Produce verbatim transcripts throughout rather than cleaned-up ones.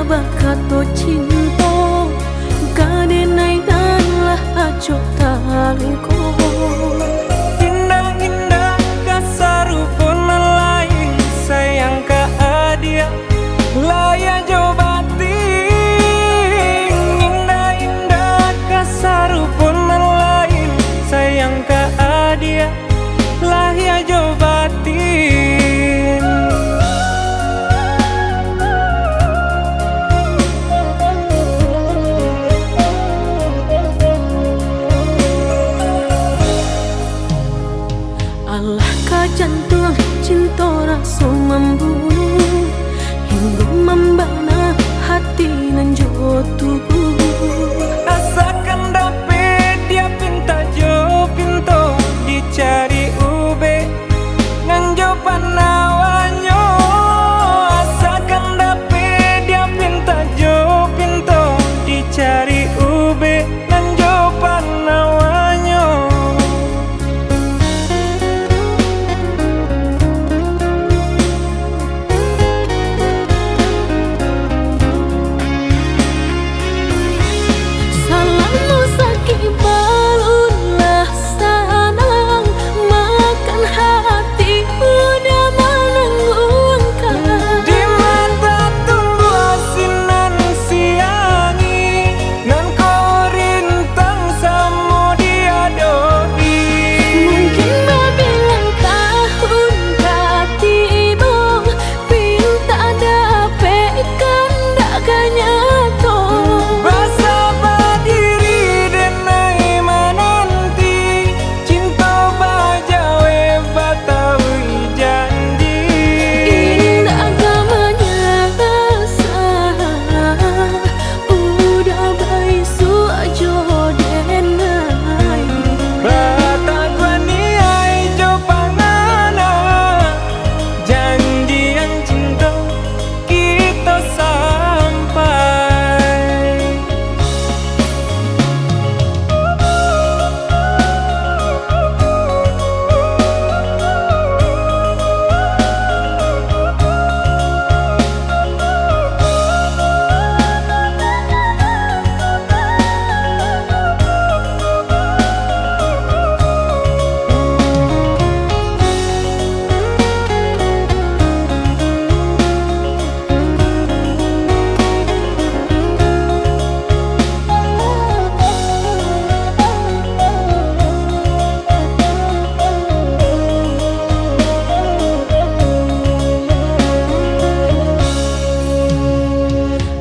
Bakato cinto ka denai nan lah acok taluko. Indak-indak ka sarupo nan lain, sayang ka adiak, lahia jo batin. Indak-indak ka sarupo nan lain, sayang ka adiak, lahia jo batin. Alah ka jantuang cinto raso mambunuah, hinggo mambana hati nan jo tubuah. Asakan dapek dia pintak jo pinto, dicari ubek nan jo panawanyo. Asakan dapek dia pintak jo pinto, dicari ubek nan jo panawanyo. Salamo sakik balun lah sanang, makan hati udah manangguangkan. Di mata tumbuah sinan siangi, nan ko rintang samo diadoi. Mungkin babilang tahun ka tibo, pintak dapek kandak ka nyato. Basaba diri denai mananti, cinto bajawek batawi janji. Indak ka manyasa, udah baisuak jo denai. Bataguah niai jo pangana, janjian cinto kito sampai.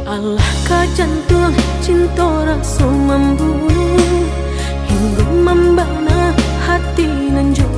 Alah ka jantuang cinto raso mambunuah, hinggo mambana hati nan jo